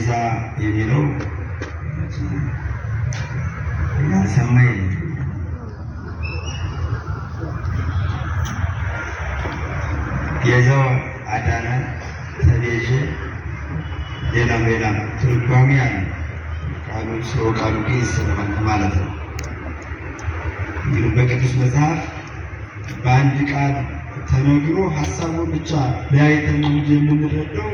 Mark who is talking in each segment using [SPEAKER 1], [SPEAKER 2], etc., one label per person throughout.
[SPEAKER 1] ቤዛ የሚለው ያልሰማ የለም። ቤዛው አዳነ፣ ተቤዠ፣ ሌላም ሌላም ትርጓሜ አለ። ቃሉ ስለ ቃሉ ግዕዝ ስለሆነ ማለት ነው። እንግዲህ በቅዱስ መጽሐፍ በአንድ ቃል ተነግሮ ሀሳቡን ብቻ ለያይተን ነው እንጂ የምንረዳው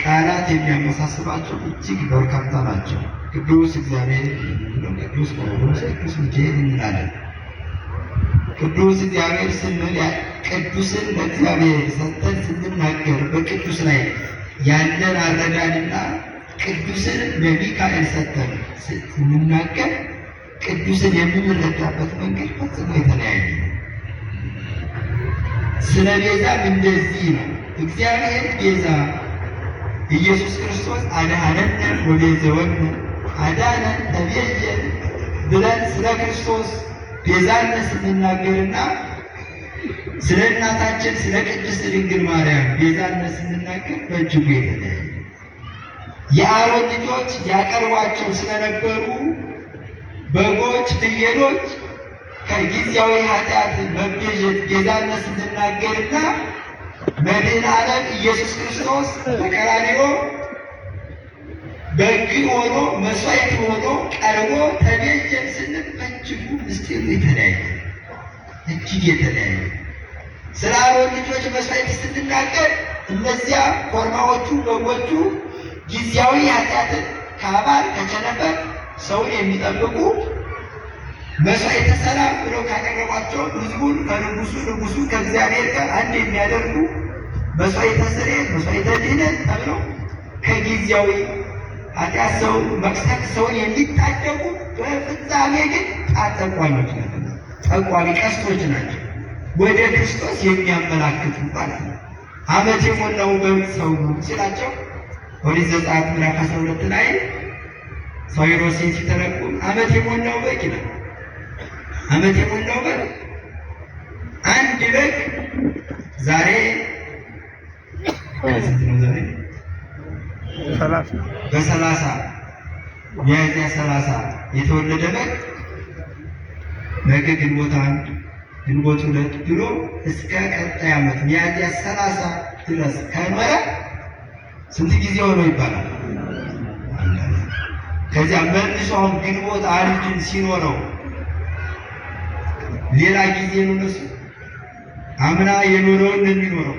[SPEAKER 1] ቃላት የሚያመሳስሏቸው እጅግ በርካታ ናቸው። ቅዱስ እግዚአብሔር የምንለው ቅዱስ ጳውሎስ፣ ቅዱስ ሚካኤል እንላለን። ቅዱስ እግዚአብሔር ስንል ቅዱስን ለእግዚአብሔር ሰጥተን ስንናገር በቅዱስ ላይ ያለን አረዳድና ቅዱስን ለሚካኤል ሰጥተን ስንናገር ቅዱስን የምንረዳበት መንገድ ፈጽሞ የተለያየ ነው። ስለ ቤዛም እንደዚህ ነው። እግዚአብሔር ቤዛ ኢየሱስ ክርስቶስ አድኀነነ ወቤዘወነ አዳነን ተቤዠን ብለን ስለ ክርስቶስ ቤዛነት ስንናገርና ስለ እናታችን ስለ ቅድስት ድንግል ማርያም ቤዛነት ስንናገር በእጅጉ የተለያየ። የአሮን ልጆች ያቀርቧቸው ስለነበሩ በጎች፣ ፍየሎች ከጊዜያዊ ኃጢአት መቤዠት ቤዛነት ስንናገርና መድኃኔ ዓለም ኢየሱስ ክርስቶስ በቀራንዮ በግ ሆኖ መስዋዕት ሆኖ ቀርቦ ተቤዠን ስንል በእጅጉ ምስጢሩ የተለያየ፣ እጅግ የተለያየ። ስለ አሮን ልጆች መስዋዕት ስንናገር እነዚያ ኮርማዎቹ በጎቹ ጊዜያዊ ኃጢአትን ከአባል ከቸነፈር ሰውን የሚጠብቁ መስዋዕተ ሰላም ብለው ካቀረቧቸው ሕዝቡን ከንጉሱ ንጉሱ ከእግዚአብሔር ጋር አንድ የሚያደርጉ መስዋዕተ ስርየት፣ መስዋዕተ ድኅነት ተብለው ከጊዜያዊ ኃጢአት ሰውን መቅሰፍት ሰውን የሚታደጉ በፍጻሜ ግን ጣት ጠቋሚዎች ናቸው። ጠቋሚ ቀስቶች ናቸው። ወደ ክርስቶስ የሚያመላክቱ ማለት ነው። ዓመት የሞላው በግ ሰው ሲላቸው ኦሪት ዘጸአት ምዕራፍ 12 ላይ ሳዊሮስን ሲተረጉም ዓመት የሞላው በግ ይላል። ዓመት የሞላው በግ አንድ በግ ዛሬ ስንት ነው? ዛሬ በ30 ሚያዝያ 30 የተወለደ በግ ነገ ግንቦት 1 ግንቦት 2 ብሎ እስከ ቀጣይ ዓመት ሚያዝያ 30 ድረስ ከኖረ ስንት ጊዜ ሆኖ ይባላል? ከዚያ መልሶ አሁን ግንቦት 1ን ሲኖረው ሌላ ጊዜ ነው። እነሱ አምና የኖረውን ነው የሚኖረው።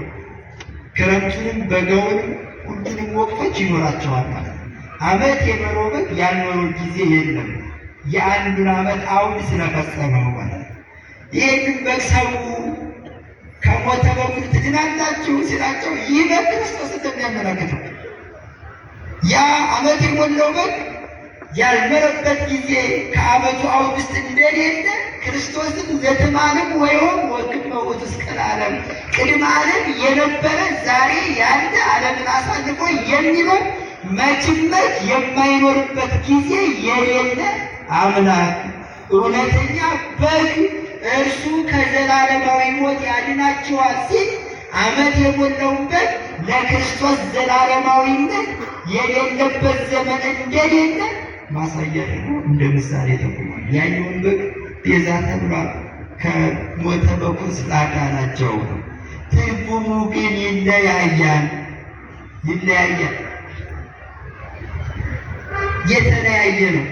[SPEAKER 1] ክረምቱንም በጋውንም ሁሉንም ወቅቶች ይኖራቸዋል ማለት ነው። ዓመት የኖረው በግ ያልኖረው ጊዜ የለም። የአንዱን ዓመት አውድ ስለፈጸመው ማለት ነው። ይህንን በግ ሰው ከሞተ በኩል ትድናላችሁ ሲላቸው ይህ በግ ክርስቶስ እንደሚያመለክተው ያ ዓመት የሞላው በግ ያልኖረበት ጊዜ ከዓመቱ አውድ ውስጥ እንደሌለ ክርስቶስም ዘትማንም ወይም ወክመ ውእቱ እስከ ለዓለም ቅድመ ዓለም የነበረ ዛሬ ያለ ዓለምን አሳልፎ የሚኖር መቼም መች የማይኖርበት ጊዜ የሌለ አምላክ እውነተኛ በግ እርሱ ከዘላለማዊ ሞት ያድናችኋል ሲል ዓመት የሞላውን በግ ለክርስቶስ ዘላለማዊነት የሌለበት ዘመን እንደሌለ ማሳያ ደግሞ እንደ ምሳሌ ተቆሟል። ያኛውን በግ ቤዛ ተብሏል ከሞተ በኩር ስላዳናቸው ነው። ትርጉሙ ግን ይለያያል ይለያያል፣ የተለያየ ነው።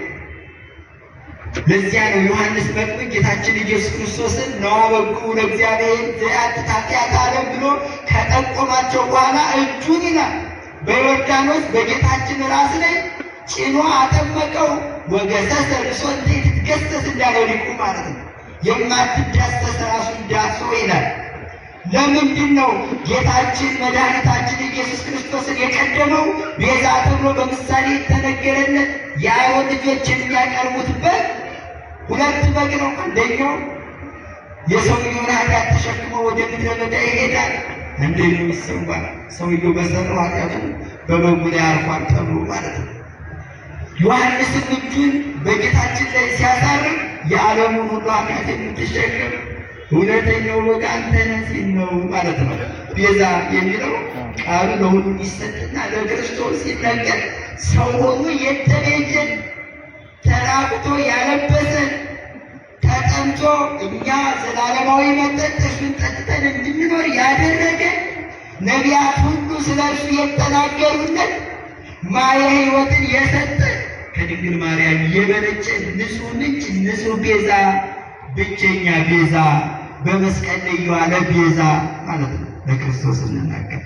[SPEAKER 1] ለዚያ ነው ዮሐንስ መጥምቅ ጌታችን ኢየሱስ ክርስቶስን ነዋ በጉ ለእግዚአብሔር ዘያአትት ኃጢአተ ዓለም ብሎ ከጠቆማቸው በኋላ እጁን ይላል በዮርዳኖስ በጌታችን ራስ ላይ ጭኖ አጠመቀው። ወገሰሰ ርእሶ እንተ ኢትትገሰስ እንዳለው ሊቁ ማለት ነው። የማትዳሰስ ራሱን ዳሶ ይላል። ለምንድን ነው ጌታችን መድኃኒታችን ኢየሱስ ክርስቶስን የቀደመው ቤዛ ተብሎ በምሳሌ የተነገረለት የአሮን ልጆች የሚያቀርቡት በግ ሁለት በግ ነው። አንደኛው የሰውየውን ኃጢአት ተሸክሞ ወደ ምድረ በዳ ይሄዳል። አንደኛው ይሰዋል። ሰውየው በሰራው ኃጢአቱ በበጉ ላይ አርፏል ተብሎ ማለት ነው። ዮሐንስም እጁን በጌታችን ላይ ሲያሳርፍ የዓለሙን ሁሉ ኃጢአት የምትሸከም እውነተኛው በግ አንተ ነህ ሲል ነው ማለት ነው። ቤዛ የሚለው ቃሉ ለሁሉ ይሰጥና ለክርስቶስ ሲነገር ሰው ሆኖ የተቤዠን፣ ተራቁቶ ያለበሰን፣ ተጠምቶ እኛ ዘላለማዊ መጠጥ እርሱን ጠጥተን እንድንኖር ያደረገ፣ ነቢያት ሁሉ ስለ እርሱ የተናገሩለት፣ ማየ ሕይወትን የሰጠ፣ ከድንግል ማርያም የመነጨ ንጹሕ ምንጭ፣ ንጹሕ ቤዛ፣ ብቸኛ ቤዛ፣ በመስቀል ላይ የዋለ ቤዛ ማለት ነው። ለክርስቶስ ስንናገር፣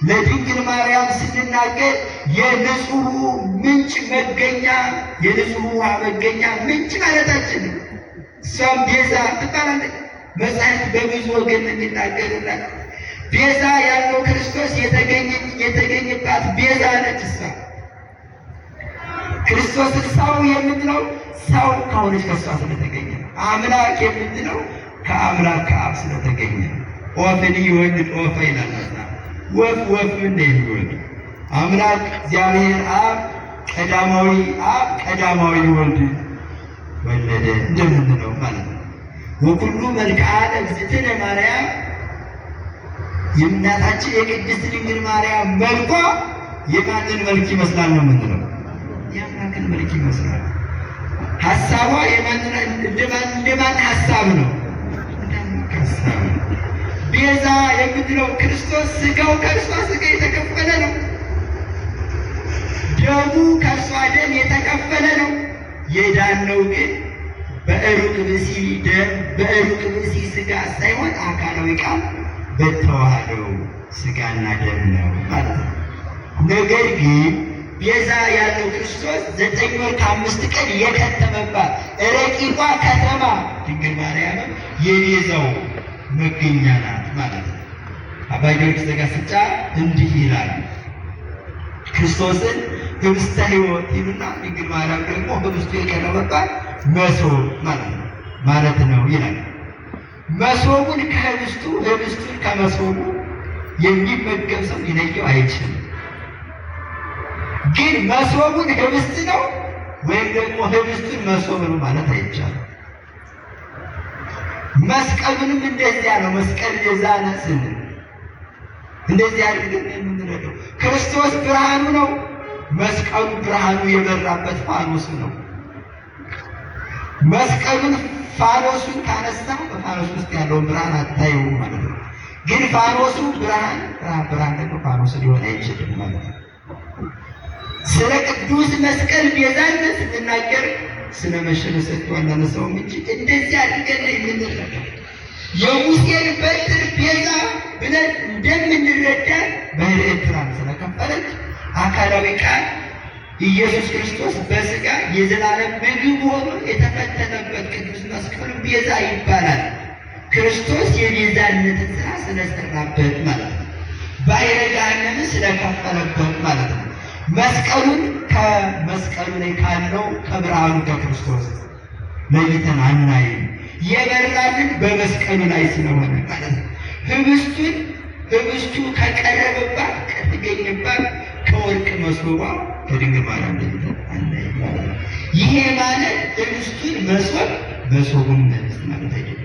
[SPEAKER 1] ለድንግል ማርያም ስንናገር የንጹሑ ምንጭ መገኛ፣ የንጹሑ ውሃ መገኛ ምንጭ ማለታችን ነው። እሷም ቤዛ ትባላለች። መጻሕፍት በብዙ ወገን የሚናገሩላት ቤዛ ያለው ክርስቶስ የተገኘባት ቤዛ ነች። እሷ ክርስቶስን ሰው የምንለው ሰው ከሆነች ከእሷ ስለተገኘ ነው። አምላክ የምንለው ከአምላክ ከአብ ስለተገኘ ነው። ዖፍኒ ይወልድ ዖፈ ይላል መጽሐፍ። ወፍ ወፍ ነው የሚወልድ። አምላክ እግዚአብሔር አብ ቀዳማዊ አብ ቀዳማዊ ወልድ ወለደ እንደምንለው ማለት ነው። ወኩሉ መልክዓ ለእግዝእትነ ማርያም፣ የእናታችን የቅድስት ድንግል ማርያም መልኳ የማንን መልክ ይመስላል ነው የምንለው? የአምላክን መልክ ይመስላል። ሀሳቧ እንደማን ሀሳብ ነው? እንደ አምላክ ሀሳብ ነው። ቤዛ የምንለው ክርስቶስ ስጋው ከእርሷ ስጋ የተከፈለ ነው። ደሙ ከእርሷ ደም የተከፈለ ነው። የዳነው ግን በዕሩቅ ብእሲ ደም፣ በዕሩቅ ብእሲ ስጋ ሳይሆን አካላዊ ቃል በተዋህደው ስጋና ደም ነው ማለት ነው። ነገር ግን ቤዛ ያለው ክርስቶስ 9 ወር ከ5 ቀን የከተመባት ረቂቋ ከተማ ድንግል ማርያምም የቤዛው መገኛ ናት ማለት ነው። አባ ጊዮርጊስ ዘጋስጫ እንዲህ ይላል። ክርስቶስን ህብስተ ሕይወት ይሉና ድንግል ማርያም ደግሞ ህብስቱ የቀረበባት መሶብ ማለት ነው ይላል። መሶቡን ከህብስቱ፣ ህብስቱን ከመሶቡ የሚመገብ ሰው ሊለየው አይችልም። ግን መሶቡን ህብስት ነው ወይም ደግሞ ህብስቱን መሶብ ነው ማለት አይቻልም። መስቀሉንም እንደዚያ ነው። መስቀል ቤዛነ ስንል እንደዚህ አድርገን የምንረዳው ክርስቶስ ብርሃኑ ነው። መስቀሉ ብርሃኑ የበራበት ፋኖሱ ነው። መስቀሉን ፋኖሱን ካነሳ በፋኖሱ ውስጥ ያለውን ብርሃን አታየውም ማለት ነው። ግን ፋኖሱ ብርሃን፣ ብርሃን ብርሃን ደግሞ ፋኖሱ ሊሆን አይችልም ማለት ነው። ስለ ቅዱስ መስቀል ቤዛነት ስንናገር ስለ መሸነ ሰጥቶ አናነሳውም እንጂ እንደዚህ አድርገን ነው የምንረዳው። የሙሴን በትር ቤዛ ብለን እንደምንረዳ ባህረ ኤርትራን ስለከፈለች አካላዊ ቃል ኢየሱስ ክርስቶስ በስጋ የዘላለም ምግብ ሆኖ የተፈተነበት ቅዱስ መስቀሉ ቤዛ ይባላል። ክርስቶስ የቤዛነትን ስራ ስለሰራበት ማለት ነው። ባሕረ ገሃነምን ስለከፈለበት ማለት ነው። መስቀሉን ከመስቀሉ ላይ ካለው ከብርሃኑ ከክርስቶስ ለይተን አናይም። የበራልን በመስቀሉ ላይ ስለሆነ ማለት ነው። ህብስቱን ህብስቱ ከቀረበባት ከተገኘባት ከወርቅ መሶቧ ከድንግል ማርያም ለይተን አናይም ማለት ነው። ይሄ ማለት ህብስቱን መሶብ፣ መሶቡን ህብስት ማለት አይደለም።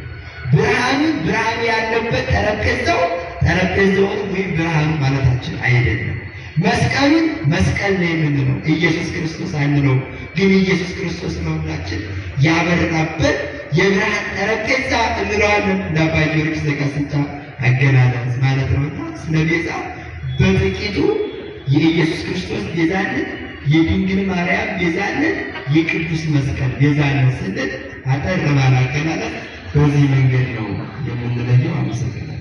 [SPEAKER 1] ብርሃኑን ብርሃኑ ያለበት ጠረጴዛው ጠረጴዛውን ወይም ብርሃኑ ማለታችን አይደለም። መስቀሉን መስቀል ነው የምንለው፣ ኢየሱስ ክርስቶስ አንለው። ግን ኢየሱስ ክርስቶስ መሆናችን ያበራበት የብርሃን ጠረጴዛ እንለዋለን። እንደ አባ ጊዮርጊስ ዘጋስጫ አገላለጽ ማለት ነውና ስለ ቤዛ በጥቂቱ የኢየሱስ ክርስቶስ ቤዛነት፣ የድንግል ማርያም ቤዛነት፣ የቅዱስ መስቀል ቤዛነት ስንል አጠር ባለ አገላለጽ በዚህ መንገድ ነው የምንለየው። አመሰግናለሁ።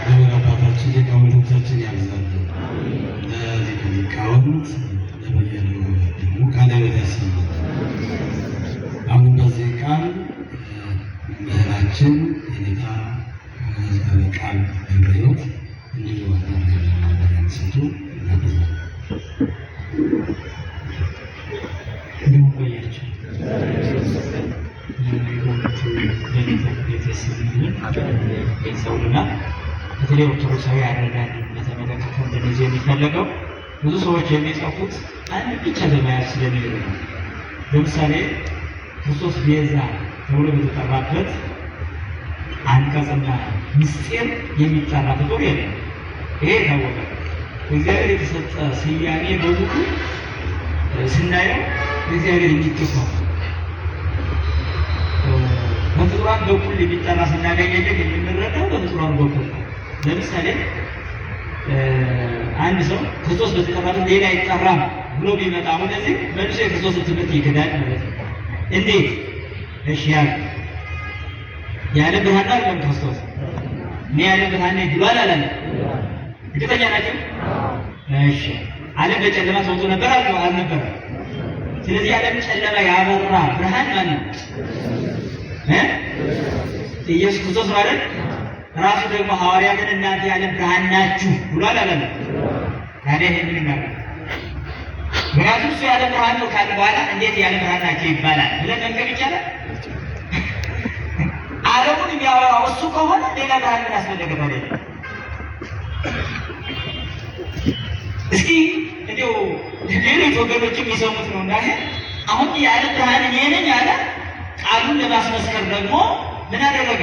[SPEAKER 2] እግዚአብሔር አባታችን ሊቃውንቶቻችን ያብዛልን። ለሊቀ ሊቃውንት ለበየነ ደግሞ ቃለ ሕይወት ያሰማል። አሁንም በዚህ ቃል መምህራችን የኔታ መዝገበ ቃል ገብረ ሕይወት እንዲሁ አጠር ያለ ማብራሪያ እንዲሰጡ እናግዛለን።
[SPEAKER 3] እንደምን ቆያችሁ? የእውነቱ ለጌታ ክብር ያሰማልን። ቤተሰቡና በተለይ ኦርቶዶክሳዊ አረዳድን በተመለከተ እንደነዚህ የሚፈለገው ብዙ ሰዎች የሚጠፉት አንድ ብቻ በመያዝ ስለሚሄዱ ነው። ለምሳሌ ክርስቶስ ቤዛ ተብሎ በተጠራበት አንቀጽና ምስጢር የሚጠራ ፍጡር የለም። ይሄ የታወቀ ነው። እግዚአብሔር የተሰጠ ስያሜ በሙሉ ስናየው እግዚአብሔር የሚገባው በፍጡራን በኩል የሚጠራ ስናገኝ ግን የምንረዳው በፍጡራን በኩል ነው። ለምሳሌ አንድ ሰው ክርስቶስ በተጠራበት ሌላ አይጠራም ብሎ ቢመጣ አሁን እዚህ መልሶ የክርስቶስን ትምህርት ይክዳል ማለት ነው። እንዴት? እሺ ያለ ያለ ብርሃን አይደለም ክርስቶስ። እኔ ያለ ብርሃን ነኝ ብሏል አላለም? እርግጠኛ ናቸው? እሺ ዓለም በጨለማ ተውጦ ነበር አልነበረም? ስለዚህ ዓለም ጨለማ ያበራ ብርሃን ማን ነው? ኢየሱስ ክርስቶስ ማለት ራሱ ደግሞ ሐዋርያትን እናንተ የዓለም ብርሃን ናችሁ ብሏል አላለም? ታዲያ ይሄ ምን ይናገራል? ምክንያቱም እሱ የዓለም ብርሃን ነው ካለ በኋላ እንዴት የዓለም ብርሃን ናቸው ይባላል ብለን መንገድ ይቻላል? ዓለሙን የሚያበራው እሱ ከሆነ ሌላ ብርሃን ምን አስፈለገ ታዲያ? እስኪ እንዲያው ሌሎች ወገኖችም የሚሰሙት ነው እና አሁን የዓለም ብርሃን እኔ ነኝ አለ። ቃሉን ለማስመስከር ደግሞ ምን አደረገ?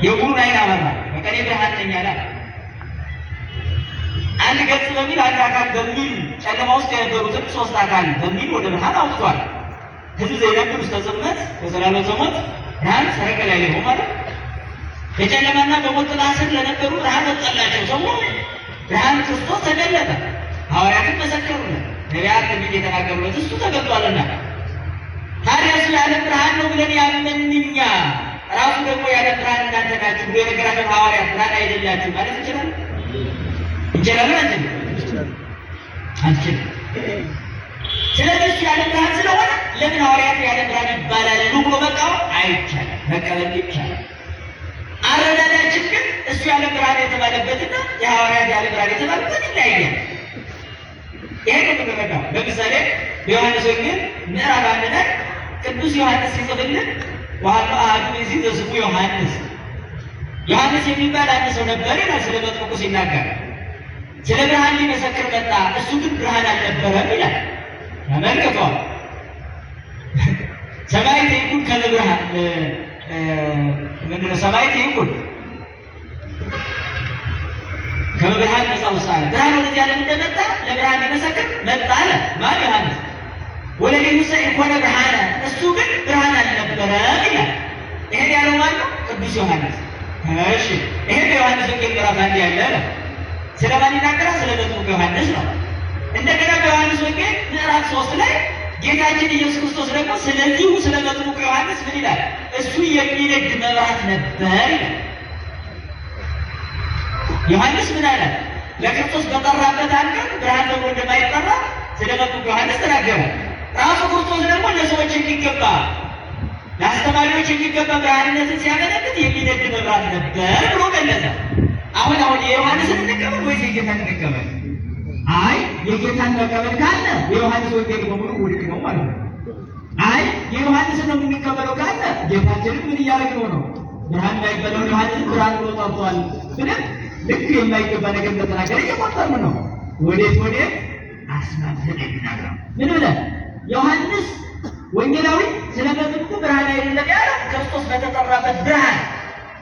[SPEAKER 3] የዕውሩን ዓይን አበራ። በቃ እኔ ብርሃን ነኝ አለ። አንድ ገጽ በሚል አንድ አካል በሚል ጨለማ ውስጥ የነበሩትን ሶስት አካል በሚል ወደ ብርሃን አውጥቷል። ሕዝብ ዘይነብር ውስተ ጽልመት ወዘላለም ዘሞት ብርሃን ሰረቀ ላዕሌሆሙ ማለት በጨለማና በሞት ጥላ ስር ለነበሩ ብርሃን ወጣላቸው። ሰው ብርሃን ክርስቶስ ተገለጠ። ሐዋርያትም መሰከሩለት፣ ነቢያት ትንቢት የተናገሩለት እሱ ተገልጧልና። ታዲያ እሱ የዓለም ብርሃን ነው ብለን ያመንን እኛ ራሱ ደግሞ የዓለም ብርሃን እናንተ ናችሁ ብሎ የነገራቸው ሐዋርያት ብርሃን አይደላችሁ ማለት እንችላለን? እንችላለን? አንችልም? አንችልም። ስለዚህ እሱ የዓለም ብርሃን ስለሆነ ለምን ሐዋርያት የዓለም ብርሃን ይባላሉ ብሎ መቃወም አይቻልም። መቀበል ይቻላል። አረዳዳችን ግን እሱ የዓለም ብርሃን የተባለበትና የሐዋርያት የዓለም ብርሃን የተባለበት ይለያያል። ይሄ ነው የምንረዳው። ለምሳሌ በዮሐንስ ወንጌል ምዕራፍ 1 ላይ ቅዱስ ዮሐንስ ሲጽፍልን ወሀሎ አሐዱ ብእሲ ዘስሙ ዮሐንስ፣ ዮሐንስ የሚባል አንድ ሰው ነበር ይላል። ስለ መጥምቁ ሲናገር ስለ ብርሃን ሊመሰክር መጣ፣ እሱ ግን ብርሃን አልነበረም ይላል። ተመልክቷል። ሰማይ ይኩን ከብርሃን ምንድነው? ሰማይ ይኩን ከብርሃን መጻ ውስጥ አለ። ብርሃን ወደዚህ ዓለም እንደመጣ ለብርሃን ሊመሰክር መጣ አለ። ማን? ዮሐንስ። ወለሌሁሰ ኢኮነ ብርሃነ፣ እሱ ግን ብርሃን አልነበረም ይላል። ይሄን ያለው ማን ነው? ቅዱስ ዮሐንስ። እሺ ይሄ በዮሐንስ ወንጌል ምዕራፍ 1 ያለ ነው። ስለማን ይናገራል? ስለ መጥምቁ ዮሐንስ ነው። እንደገና በዮሐንስ ወንጌል ምዕራፍ 3 ላይ ጌታችን ኢየሱስ ክርስቶስ ደግሞ ስለዚሁ ስለ መጥምቁ ዮሐንስ ምን ይላል? እሱ የሚነድ መብራት ነበር ይላል። ዮሐንስ ምን አለ? ለክርስቶስ በጠራበት አንቀጽ ብርሃን ተብሎ እንደማይጠራ ስለ መጥምቁ ዮሐንስ ተናገረ። ራሱ ክርስቶስ ደግሞ ለሰዎች የሚገባ ለአስተማሪዎች የሚገባ ብርሃንነትን ሲያመለክት የሚነድ መብራት ነበር ብሎ ገለጸ። አሁን የዮሐንስን እንቀበል ወይስ የጌታን እንቀበል? አይ የጌታን መቀበል ካለ የዮሐንስ ወንጌል በሙሉ ውድቅ ነው ማለት ነው። አይ የዮሐንስን ነው የምንቀበለው ካለ ጌታችንን ምን እያደረግነው ነው? ብርሃን የማይበለውን ዮሐንስን ብርሃን ብሎ ጠርቷል ብለን ልክ የማይገባ ነገር እንደተናገረ እየቆጠርን ነው። ወዴት ወዴት አስማምተን የሚናገረው ምን ብለን ዮሐንስ ወንጌላዊ ስለ መጥምቁ ብርሃን አይደለም ያለው ክርስቶስ በተጠራበት ብርሃን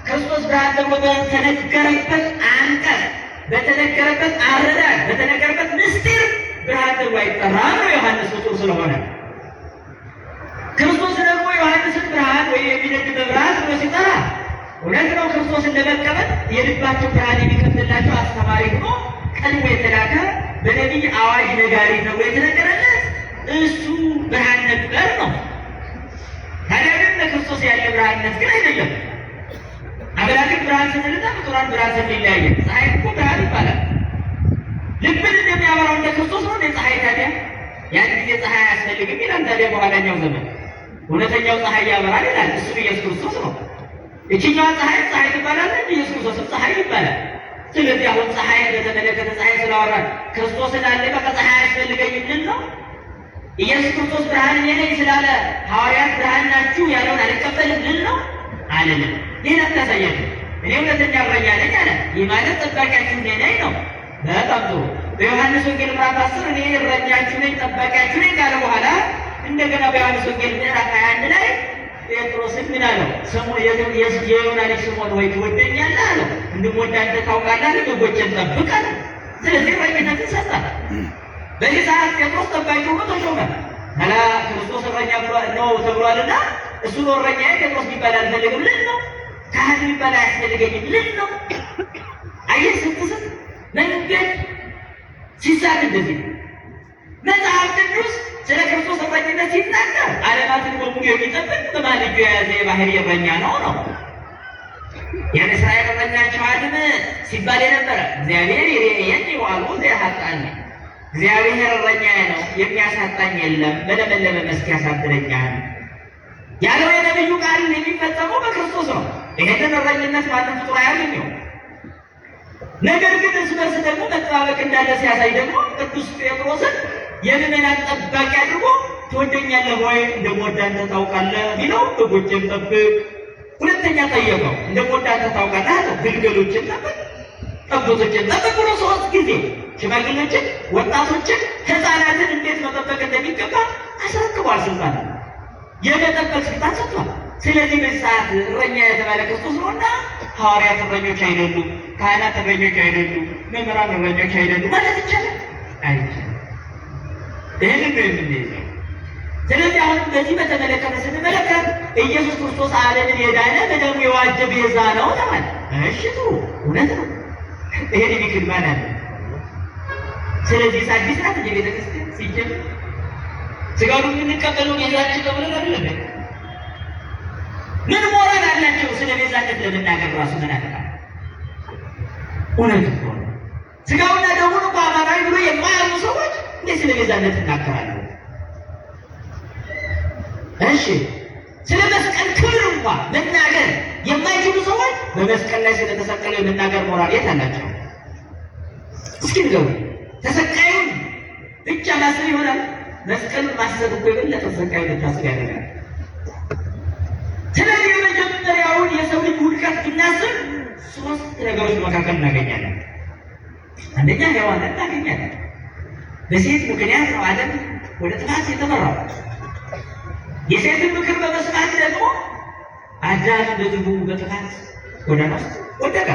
[SPEAKER 3] ክርስቶስ ብርሃን ተብሎ በተነገረበት አንቀጽ በተነገረበት አረዳድ በተነገረበት ምስጢር ብርሃን ተብሎ አይጠራም ነው ዮሐንስ ፍጡር ስለሆነ። ክርስቶስ ደግሞ ዮሐንስን ብርሃን ወይ የሚነድ መብራት ብሎ ሲጠራ እውነት ነው። ክርስቶስን ለመቀበል የልባቸው ብርሃን የሚከፍትላቸው አስተማሪ ሆኖ ቀድሞ የተላከ በነቢይ አዋጅ ነጋሪ ተብሎ የተነገረለት እሱ ብርሃን ነበር ነው። ታዲያ ግን ለክርስቶስ ያለ ብርሃንነት ግን አይደለም። አምላክን ብርሃን ስንልና ፍጡራን ብርሃን ስንል ይለያያል። ፀሐይ እኮ ብርሃን ይባላል። ልብን እንደሚያበራው እንደ ክርስቶስ ነው እንደ ፀሐይ። ታዲያ ያን ጊዜ ፀሐይ አያስፈልግም ይላል። ታዲያ በኋላኛው ዘመን እውነተኛው ፀሐይ ያበራል ይላል። እሱ ኢየሱስ ክርስቶስ ነው። እችኛዋ ፀሐይ ፀሐይ ትባላለች፣ ኢየሱስ ክርስቶስም ፀሐይ ይባላል። ስለዚህ አሁን ፀሐይ በተመለከተ ፀሐይ ስላወራን ክርስቶስን አለ በቃ ፀሐይ አያስፈልገኝም ልል ነው? ኢየሱስ ክርስቶስ ብርሃን እኔ ነኝ ስላለ ሐዋርያት ብርሃን ናችሁ ያለውን አልቀበልም ልል ነው? አልልም። ይህን አታሳያችሁ። እኔ እውነተኛ እረኛ ነኝ አለ። ይህ ማለት ጠባቂያችሁ እኔ ነኝ ነው። በጣም ጥሩ። በዮሐንስ ወንጌል ምዕራፍ 10 እኔ እረኛችሁ ነኝ ጠባቂያችሁ ነኝ ካለ በኋላ እንደገና በዮሐንስ ወንጌል ምዕራፍ 21 ላይ ጴጥሮስን ምን አለው? የዮና ልጅ ስምዖን ወይ ትወደኛለህ አለው። እንደምወድህ አንተ ታውቃለህ አለ። በጎቼን ጠብቅ አለ። ስለዚህ እረኝነትን ሰጠ። በዚህ ሰዓት ጴጥሮስ ጠባቂ ሆኖ ተሾመ። ኋላ ክርስቶስ እረኛ ነው ተብሏልና እሱ ነው እረኛዬ፣ ጴጥሮስ የሚባል አልፈልግም ልል ነው። ካህን የሚባል አያስፈልገኝም ልል ነው። አየህ፣ ስትስት መንገድ ሲሳት እንደዚህ ነው። መጽሐፍ ቅዱስ ስለ ክርስቶስ እረኝነት ሲናገር ዓለማትን በሙሉ የሚጠብቅ በመሃል እጁ የያዘ የባህሪ እረኛ ነው ነው። የእስራኤል እረኛቸው አድም ሲባል የነበረ እግዚአብሔር ይሬየኒ ወአልቦ ዘያኃጥአኒ፣ እግዚአብሔር እረኛዬ ነው የሚያሳጣኝ የለም፣ በለመለመ መስክ ያሳድረኛል ያለው የነቢዩ ቃል የሚፈጸመው በክርስቶስ ነው። ይሄንን እረኝነት ማንም ፍጡር አያገኘው። ነገር ግን እርስ በርስ ደግሞ መጠባበቅ እንዳለ ሲያሳይ ደግሞ ቅዱስ ጴጥሮስን የምዕመናን ጠባቂ አድርጎ ትወደኛለህ ወይ እንደምወድህ አንተ ታውቃለህ ቢለው በጎቼን ጠብቅ። ሁለተኛ ጠየቀው፣ እንደምወድህ አንተ ታውቃለህ አለው። ግልገሎችን ጠብቅ፣ ጠቦቶችን ጠብቅ ብሎ 3 ጊዜ ሽማግሌዎችን፣ ወጣቶችን፣ ሕፃናትን እንዴት መጠበቅ እንደሚገባ አስረክቧል። ስልጣን የመጠበቅ ስልጣን ሰጥቷል። ስለዚህ በዚህ ሰዓት እረኛ የተባለ ክርስቶስ ነውና ሐዋርያት እረኞች አይደሉም፣ ካህናት እረኞች አይደሉም፣ መምህራን እረኞች አይደሉም ማለት ይቻላል? አይቻልም። ይህንን ነው የምንይዘው። ስለዚህ አሁንም በዚህ በተመለከተ ስንመለከት ኢየሱስ ክርስቶስ ዓለምን የዳነ በደሙ የዋጀ ቤዛ ነው ተባለ። እሺ ጥሩ እውነት ነው። ይሄን የሚክድ ማን አለ? ስለዚህ አዲስ ናት እንደ ቤተክርስቲያን ሲጀምር ስጋውን የምንቀበለው ቤዛችን ነው ብለን አይደለም። ምን ሞራል አላቸው ስለ ቤዛነት ለመናገር ራሱ መናፍቃን? እውነት እኮ ነው። ስጋውና ደሙን እኮ አማናዊ ብሎ የማያምኑ ሰዎች እንዴት ስለ ቤዛነት ይናገራሉ? እሺ ስለ መስቀል ክብር እንኳ መናገር የማይችሉ ሰዎች በመስቀል ላይ ስለተሰቀለው የመናገር ሞራል የት አላቸው? እስኪ ንገሩ። ተሰቃዩን ብቻ ማሰብ ይሆናል? መስቀሉን ማሰብ እኮ የበለጠ ተሰቃዩን ልታስብ ያደርጋል። ስለዚህ የመጀመሪያውን የሰው ልጅ ውድቀት ብናስብ 3 ነገሮች መካከል እናገኛለን። አንደኛ ሔዋንን እናገኛለን። በሴት ምክንያት ነው ዓለም ወደ ጥፋት የተመራው። የሴትን ምክር በመስማት ደግሞ አዳም እንደዚሁ በጥፋት ጎዳና ውስጥ ወደቀ።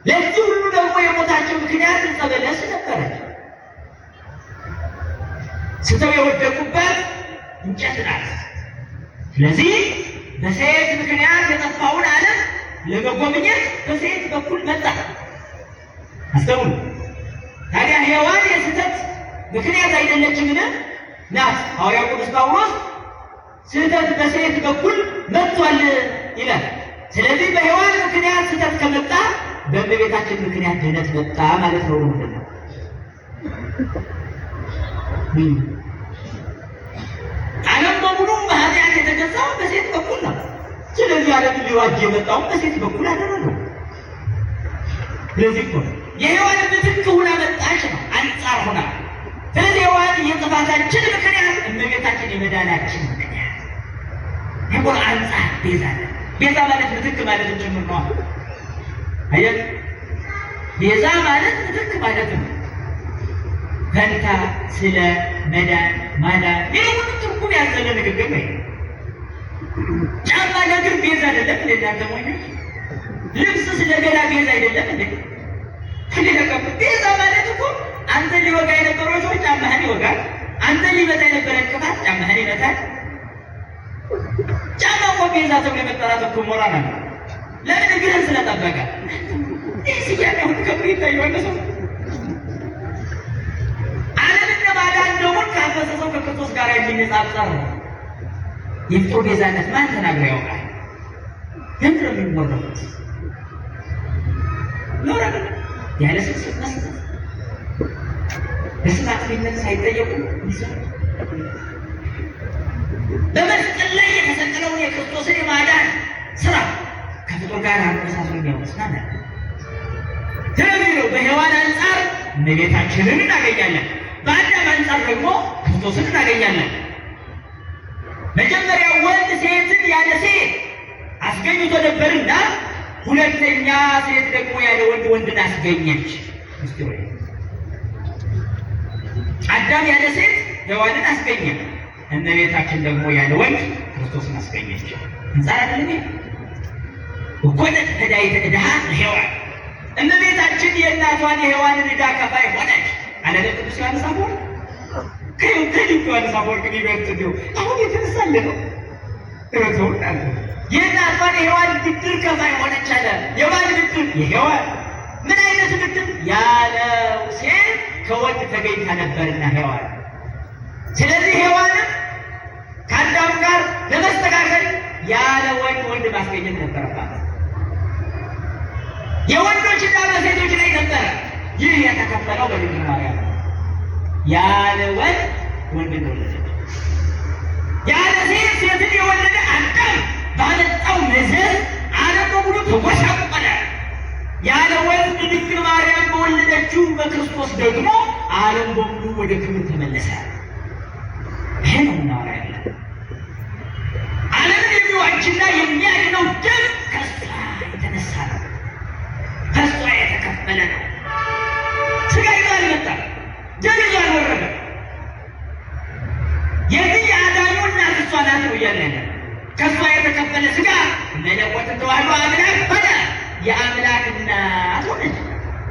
[SPEAKER 3] ለዚህ ሁሉ ደግሞ የሞታቸው ምክንያት ዕፀ በለስ ነበረች። ስተው የወደቁባት እንጨት ናት። ስለዚህ በሴት ምክንያት የጠፋውን ዓለም ለመጎብኘት በሴት በኩል መጣ። አስተውሉ። ታዲያ ሔዋን የስህተት ምክንያት አይደለችምን? ናት። ሐዋርያው ቅዱስ ጳውሎስ ስህተት በሴት በኩል መጥቷል ይላል። ስለዚህ በሔዋን ምክንያት ስህተት ከመጣ በእመቤታችን ምክንያት ድህነት መጣ ማለት ነው። ምንድነው? ዓለም በሙሉ በኃጢአት የተገዛው በሴት በኩል ነው። ስለዚህ ዓለምን ሊዋጅ የመጣው በሴት በኩል አደረገው። ስለዚህ እኮ የሔዋን ምትክ ሆና መጣች ነው፣ አንጻር ሆና። ስለዚህ ሔዋን የጥፋታችን ምክንያት፣ እመቤታችን የመዳናችን ምክንያት ይቆር አንጻር ቤዛ ነው። ቤዛ ማለት ምትክ ማለት ጭምር ነው። አያችሁ፣ ቤዛ ማለት ምትክ ማለት ነው። ፈንታ ስለ መዳን ማዳን ይሄ ሁሉ ትርጉም ያዘለ ንግግር ነው። ጫማ ለእግር ቤዛ አይደለም እንዴ እናንተ ሞኞች? ልብስ ስለ ገላ ቤዛ አይደለም እንዴ? ቤዛ ማለት እኮ አንተ ሊወጋ የነበረው ሰው ጫማህን ይወጋል። አንተ ሊመታ የነበረ እንቅፋት ጫማህን ይመታል። ጫማ እኮ ቤዛ ተብሎ የመጠራት እኮ ሞራል አለ። ለምን? እግርህን ስለጠበቀ። ይህ ስያሜ አሁን ከብሮ ይታየዋል ሰው። ዓለምን ለማዳን ደሙን ካፈሰሰው ከክርስቶስ ጋር የሚነጻጸር ነው። የፍጡር ቤዛነት ማን ተናግሮ ያውቃል? ለምንድን ነው የሚወረፉት? ኖር አይደለም? ያለ ስስት መስጠት፣ በስም አጥፊነት ሳይጠየቁ ይሰሩ። በመስቀል ላይ የተሰቀለውን የክርስቶስን የማዳን ስራ ከፍጡር ጋር አመሳስሎ የሚያወስ ማለት ነው። ስለዚህ ነው በሔዋን አንጻር እመቤታችንን እናገኛለን፣ በአዳም አንጻር ደግሞ ክርስቶስን እናገኛለን። መጀመሪያ ወንድ ሴትን ያለ ሴት አስገኝቶ ነበርና ሁለተኛ ሴት ደግሞ ያለ ወንድ ወንድን አስገኘች። ምስጢሩ ይሄ ነው። አዳም ያለ ሴት ሔዋንን አስገኘ። እመቤታችን ደግሞ ያለ ወንድ ክርስቶስን አስገኘች። አንጻር አይደለም ወኮነት ዕዳይተ ዕዳሃ ለሔዋን፣ እመቤታችን የእናቷን የሔዋንን ዕዳ ከፋይ ሆነች አለ ቅዱስ ዮሐንስ አፈወርቅ። ከቅዱስ ዮሐንስ አፈወርቅ ሊበልጥ እንደው አሁን የተነሳለ ነው። የእናቷን የሔዋን ብድር ከፋይ ሆነች አለ። የማን ብድር? የሔዋን። ምን አይነት ብድር? ያለ ሴት ከወንድ ተገኝታ ነበርና ሔዋን። ስለዚህ ሔዋንም ከአዳም ጋር ለመስተካከል ያለ ወንድ ወንድ ማስገኘት ነበረባት። የወንዶች ዕዳ በሴቶች ላይ ነበረ። ይህ የተከፈለው በድንግል ማርያም ነው። ያለ ወንድ ወንድን ወለደች። ያለ ሴት ሴትን የወለደ አዳም ባመጣው መዘዝ ዓለም በሙሉ ተጎሳቆለ። ያለ ወንድ ድንግል ማርያም በወለደችው በክርስቶስ ደግሞ ዓለም በሙሉ ወደ ክብር ተመለሰ። ይሄ ነው ምናወራ ያለ ዓለምን የሚዋጅና የሚያድነው ደም ከእሷ የተነሳ ነው። ከእሷ የተከፈለ ነው። ስጋ ይዞ አልመጣም። ደም ይዞ አልወረደም። የዚህ የአዳኙ እናት እሷ ናት ነው እያለ ያለ። ከእሷ የተከፈለ ስጋ መለኮትን ተዋህዶ አምላክ ሆነ። የአምላክ እናት ሆነች።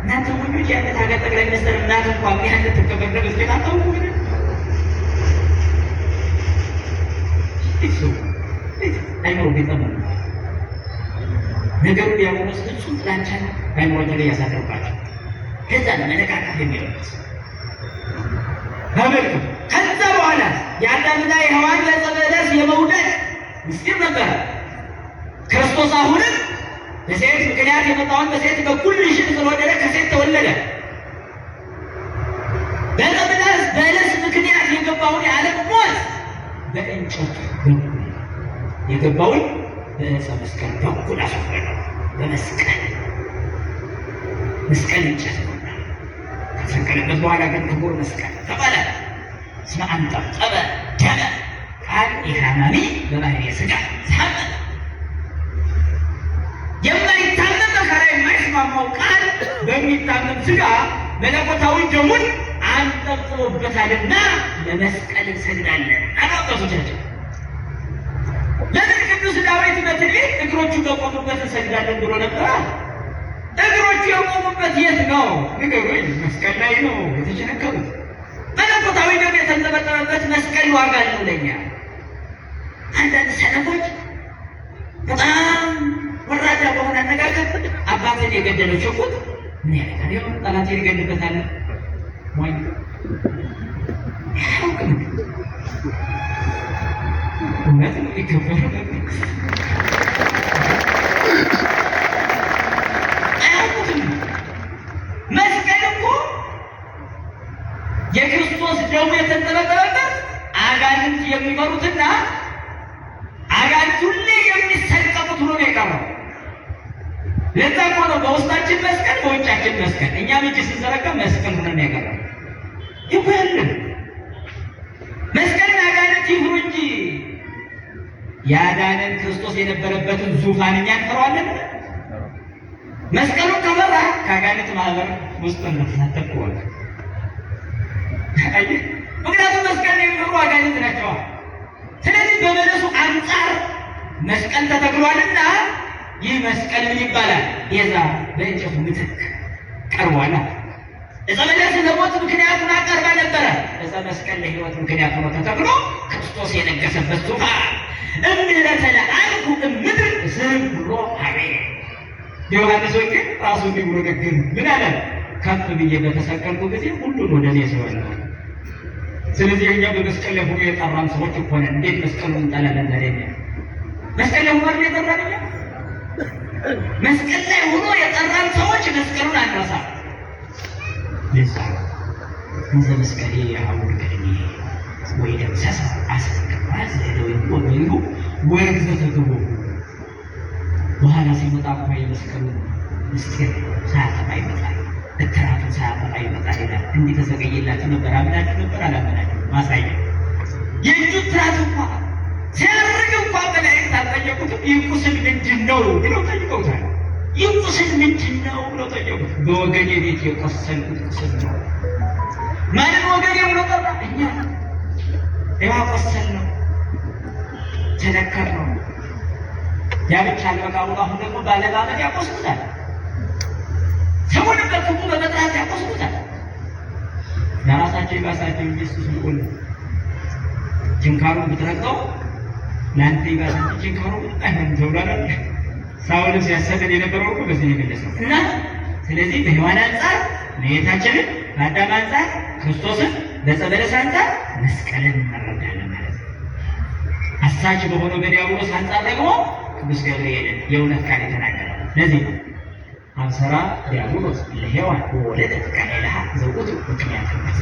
[SPEAKER 3] እናንተ ወንዶች የአንድ ሀገር ጠቅላይ ሚኒስትር እናት እንኳን ምን ያህል ልትከበር እንደመስገን አታውቁ። አይምሮ ቢጠሙ ነገሩ ዲያብሎስ ፍጹም ጥላቻን በአይምሮ ላይ ያሳደርባቸው ከዛ ለመነካካት የሚለበት ተመልከቱ። ከዛ በኋላ የአዳምና የሔዋን ዕፀ በለስ የመውደድ ምስጢር ነበረ። ክርስቶስ አሁንም በሴት ምክንያት የመጣውን በሴት በኩል ልጅን ስለወደደ ከሴት ተወለደ። በዕፀ በለስ ምክንያት የገባውን የዓለም ሞት በእንጨት በኩል የገባውን በዕፀ መስቀል በኩል አስወገደው። በመስቀል መስቀል እንጨት ነው። ከተሰቀለበት በኋላ ግን ክቡር መስቀል ተባለ። እስመ አንጠብጠበ ደመ ቃል ኢሃማሚ በባህርየ ሥጋ ሳመ። የማይታመም መከራ የማይስማማው ቃል በሚታመም ሥጋ መለኮታዊ ደሙን አንጠብጥቦበታልና ለመስቀል እንሰግዳለን አሉ አባቶቻችን። ለምን ቅዱስ ዳዊት በትንቢት እግሮቹ በቆሙበት እንሰግዳለን ብሎ ነበረ? እግሮቹ የቆሙበት የት ነው ንገሩኝ? መስቀል ላይ ነው የተቸነከሩት። መለኮታዊ ደም የተንጠበጠበበት መስቀል ዋጋ አለው ለኛ። አንዳንድ ሰነፎች በጣም ወራዳ በሆነ አነጋገር አባትን የገደለው ሽጉጥ ምን ያደርጋል? ይኸው ጠላቴን ይገድልበታል። ሞኝ አያውቅም። እውነት ነው ሊከበር አያውቁትም። መስቀል እኮ የክርስቶስ ደሙ የተንጠበጠበበት አጋንንት የሚፈሩትና አጋንንት ሁሌ የሚሰቀቁት ሆኖ ነው የቀረው። ለዛ እኮ ነው በውስጣችን መስቀል በውጫችን መስቀል፣ እኛም እጅ ስንዘረጋ መስቀል ሆኖ ነው የቀረው። ይኮያልን መስቀልን አጋንንት ይፍሩ እንጂ ያዳነን ክርስቶስ የነበረበትን ዙፋን እኛ እንፈራዋለን? መስቀሉን ከፈራ ከአጋንንት ማህበር ውስጥ እንደተሳተፍኩ ወቅ። ምክንያቱም መስቀል የሚፈሩ አጋንንት ናቸዋ። ስለዚህ በበለሱ አንጻር መስቀል ተተክሏልና ይህ መስቀል ምን ይባላል? ቤዛ በእንጨቱ ምትክ ቀርቧል። ዕፀ በለስ ለሞት ምክንያት ሆና ቀርባ ነበረ። ዕፀ መስቀል ለሕይወት ምክንያት ሆኖ ተተክሎ ክርስቶስ የነገሰበት ዙፋን እምዕለተ ለአልኩ እምድር ዝም ብሎ አቤት። ዮሐንስ ወንጌል ራሱ እንዲህ ብሎ ነገረ። ምን አለ? ከፍ ብዬ በተሰቀልኩ ጊዜ ሁሉን ወደ እኔ ስበዋለሁ። ስለዚህ እኛ በመስቀል ላይ ሆኖ የጠራን ሰዎች እኮ ነን። እንዴት መስቀሉን እንጠላለን ታዲያ? እኛ መስቀል ላይ ሆኖ አይደል የጠራን? እኛ መስቀል ላይ ሆኖ የጠራን ሰዎች መስቀሉን አንረሳም። ለዛ እንዘ መስቀሌ የሐውር ቅድሜ ወይ ደምሰሰ አሰከ ወገይሩ ወርግዘተ ግቦ በኋላ ሲመጣ እንኳ የመስቀሉ ምስጢር ሳያጠፋ ይመጣል፣ እትራቱን ሳያጠፋ ይመጣል ይላል። እንዲህ ተዘገየላችሁ ነበር፣ አምናችሁ ነበር፣ አላመናችሁ ማሳያ የእጁ እትራት እንኳ ሲያርግ እንኳ መላእክት አልጠየቁትም። ይህ ቁስል ምንድን ነው ብለው ጠይቀውታል። ይህ ቁስል ምንድን ነው ብለው ጠየቁት። በወገኔ ቤት የቆሰልኩት ቁስል ነው። ማንን ወገኔ ብሎ ጠራ? እኛ ያቆሰል ነው ተነከር ነው። ያ ብቻ አልበቃ ብሎ አሁን ደግሞ ባለማመን ያቆስሉታል። ስሙንም በክፉ በመጥራት ያቆስሉታል። ለራሳቸው ይባሳቸው እንጂ እሱ ልዑል ነው። ችንካሩን ብትረግጠው ለአንተ ይባስ እንጂ ችንካሩ አይሆንም ተብሏል። ሳውልን ሲያሰድድ የነበረው እኮ በዚህ ነው የገለጸው። እና ስለዚህ በሔዋን አንጻር እመቤታችንን፣ በአዳም አንጻር ክርስቶስን፣ በዕፀ በለስ አንጻር መስቀልን እንረዳለን ማለት ነው። አሳች በሆነው በዲያብሎስ አንጻር ደግሞ ቅዱስ ገብርኤልን የእውነት ቃል የተናገረው ለዚህ ነው። አብሰራ ዲያብሎስ ለሔዋን ወወለደት ቃኤልሃ ዘውእቱ ምክንያት ሞት።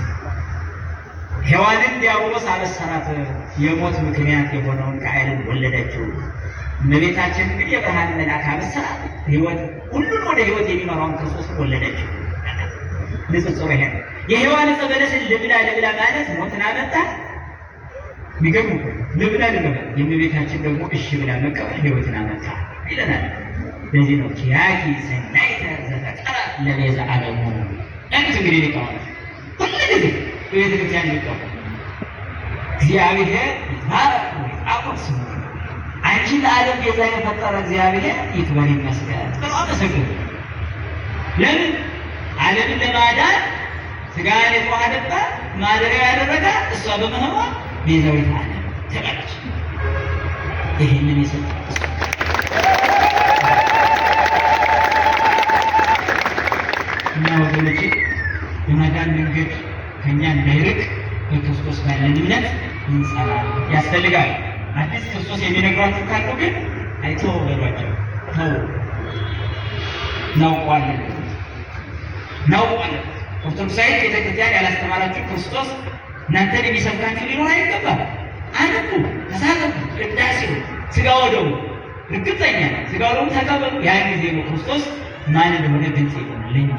[SPEAKER 3] ሔዋንን ዲያብሎስ አበሰራት፣ የሞት ምክንያት የሆነውን ቃኤልን ወለደችው። እመቤታችን ግን የብርሃን መልአክ አበሰራት፣ ሕይወት ሁሉን ወደ ሕይወት የሚመራውን ክርስቶስን ወለደችው። ንጽጽሩ ይሄ ነው። የሔዋን ዕፀ በለስን ልብላ ልብላ ማለት ሞትን አመጣ። የሚገርም እኮ ነው። ልብላ ልብላ፣ የእመቤታችን ደግሞ እሺ ብላ መቀበል ሕይወትን አመጣ ይለናል። ለዚህ ነው ኪያኪ ሰናይተ ዘፈጠረ ለቤዛ ዓለሙ ያሉት። እንግዲህ ሊቃውንት ሁሉ ጊዜ በቤተ ክርስቲያን ሊቃውንት እግዚአብሔር ይትባረክ ወይትዐቆብ ስሙ፣ አንቺን ለዓለም ቤዛ የፈጠረ እግዚአብሔር ይክበር ይመስገን ብለው አመሰግኑ። ለምን ዓለምን ለማዳን ሥጋን የተዋሃደባት ማደሪያ ያደረገ እሷ በመሆኗ ቤዛዊተ ዓለም ተባለች። ይህንን የሰጠ እሱ እና ወገኖቼ የማዳን መንገድ ከኛ እንዳይርቅ በክርስቶስ ባለን እምነት እንጸና ያስፈልጋል። አዲስ ክርስቶስ የሚነግሯችሁ ካሉ ግን አይተው በሏቸው። ተው እናውቀዋለን እናውቀዋለን። ኦርቶዶክሳዊ ቤተክርስቲያን ያላስተማራችሁ ክርስቶስ እናንተን የሚሰብካችሁ ሊኖር አይገባም። አንቡ፣ ተሳተፉ፣ ቅዳሴው፣ ሥጋ ወደሙ እርግጠኛ ሥጋ ወደሙ ተቀበሉ። ያን ጊዜ ነው ክርስቶስ ማን እንደሆነ ግልጽ ይሆናል ለኛ።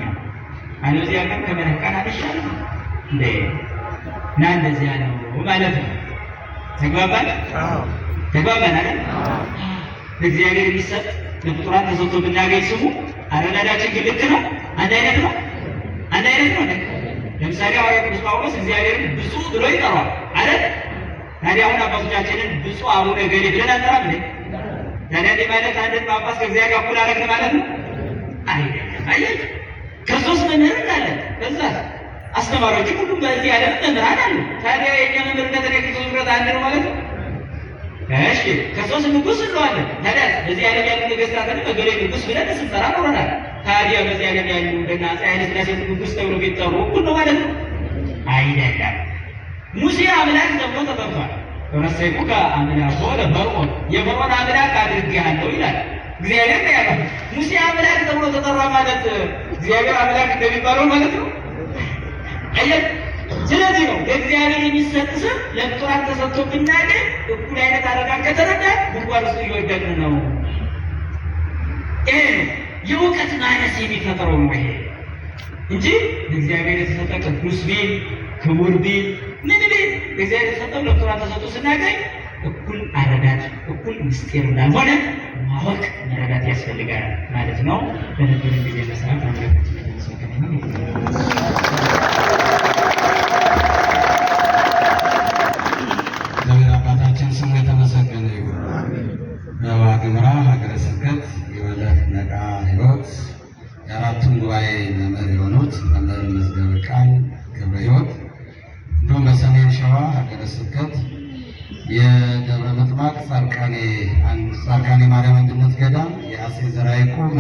[SPEAKER 3] አለበዚያ ግን ከመነቃን አይሻልም እንዴ? እና እንደዚያ ነው ማለት ነው። ተግባባን ተግባባን አይደል? ለእግዚአብሔር የሚሰጥ ለፍጡራን ተሰጥቶ ብናገኝ ስሙ አረዳዳችን ግን ልክ ነው? አንድ አይነት ነው? አንድ አይነት ነው። ለምሳሌ ሐዋርያው ቅዱስ ጳውሎስ እግዚአብሔርን ብፁዕ ብሎ ይጠራዋል አይደል? ታዲያ አሁን አባቶቻችንን ብፁዕ አቡነ ገሌ ብለን አንጠራም እንዴ? ታዲያ እንዲህ ማለት አንድን ጳጳስ ከእግዚአብሔር ጋር እኩል አደረግን ማለት ነው አይደለም። አያችሁ፣ ክርስቶስ መምህር አለ። በዛ አስተማሪዎች ሁሉም በዚህ ዓለም መምህራን አሉ። ታዲያ የእኛ መምህርነት እና የክርስቶስ መምህርነት አንድ ነው ማለት ነው? እሺ ክርስቶስ ንጉሥ እንለዋለን። ታዲያ በዚህ ዓለም ያሉ ነገሥታትን እገሌ ንጉሥ ብለን ስንጠራ ኖረናል። ታዲያ በዚህ ዓለም ያሉ እንደነ አፄ ኃይለ ሥላሴ ንጉሥ ተብሎ ቢጠሩ እኩል ነው ማለት ነው? አይደለም። ሙሴ አምላክ ተብሎ ተጠርቷል። ረሰይኩከ አምላኮ ለፈርዖን፣ የፈርዖን አምላክ አድርጌሃለሁ ይላል እግዚአብሔር ነው ያለው። ሙሴ አምላክ ተብሎ ተጠራ ማለት እግዚአብሔር አምላክ እንደሚባለው ማለት ነው። አየህ፣ ስለዚህ ነው ለእግዚአብሔር የሚሰጥ ስም ለፍጡራን ተሰጥቶ ብናገኝ እኩል አይነት አረዳድ ከተረዳ ጉድጓድ ውስጥ እየወደቅን ነው። ይሄ ነው የእውቀት ማነስ የሚፈጥረው ነው ይሄ እንጂ ለእግዚአብሔር የተሰጠ ቅዱስ ቢል ክቡር ቢል ምን ቢል ለእግዚአብሔር የተሰጠው ለፍጡራን ተሰጥቶ ስናገኝ እኩል አረዳድ እኩል ምስጢር እንዳልሆነ ማወቅ መረዳት ያስፈልጋል ማለት ነው። በነበረን ጊዜ መሰረት አምላካችን የተመሰገነ ይሁን።
[SPEAKER 2] እግዚአብሔር አባታችን ስሙ የተመሰገነ ይሁን። በዋግኽምራ ሀገረ ስብከት የወለፍ ነቃ ሕይወት የአራቱም ጉባኤ መምህር የሆኑት መምህር መዝገበ ቃል ገብረ ሕይወት እንዲሁም በሰሜን ሸዋ ሀገረ ስብከት የደብረ ምጥማቅ ጻድቃኔ ማርያም አንድነት ገዳም የአፄ ዘርዓ ያዕቆብ